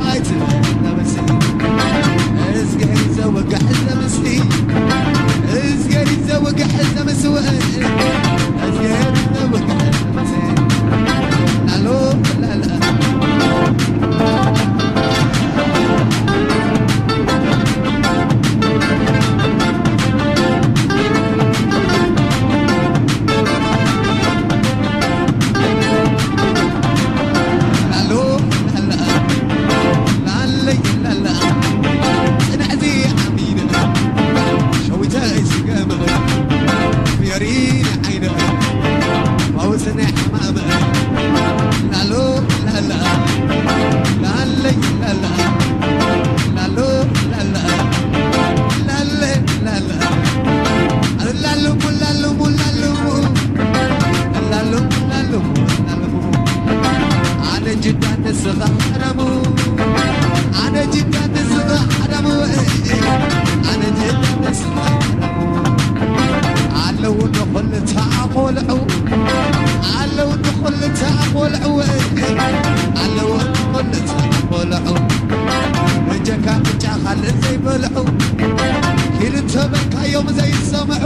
ኣይትበል ዘምሲ፣ እዝገሪ ዘወግሕ ዘምሲ፣ እዝገሪ ዘወግሕ ዘምሲ፣ እዝገሪ ዘወግሕ ዘምሲ። ላሎ ላላ። ላሎ ላላ፣ ላለይ ላላ፣ ጽንዕዚ ዓሚነ፣ ሸዊተ ይስገመ፣ ፍዮሪ ዓይነ፣ ፈውስኒ ሕማመ። ላሎ ላላ፣ ላለይ ላላ፣ ላሎ ላላ፣ ላለ ላላ፣ ላሉ ላሉ ላሉ፣ ላሉ ላሉ ላሉ። ኣነ ጅዳ ንስኻ ቀደሙ፣ ኣነ ጅዳ ንስኻ ቀደሙ፣ ኣነ ጅዳ ንስኻ ቀደሙ። ኣለዉ ንኹልተ ኣኾልዑ፣ ኣለዉ ንኹልተ ኣኾልዑ፣ ኣለዉ ንኹልተ ኣኾልዑ። በጀካ ቅጫ ካልእ ዘይበልዑ፣ ክልተ በልካዮም ዘይሰምዑ።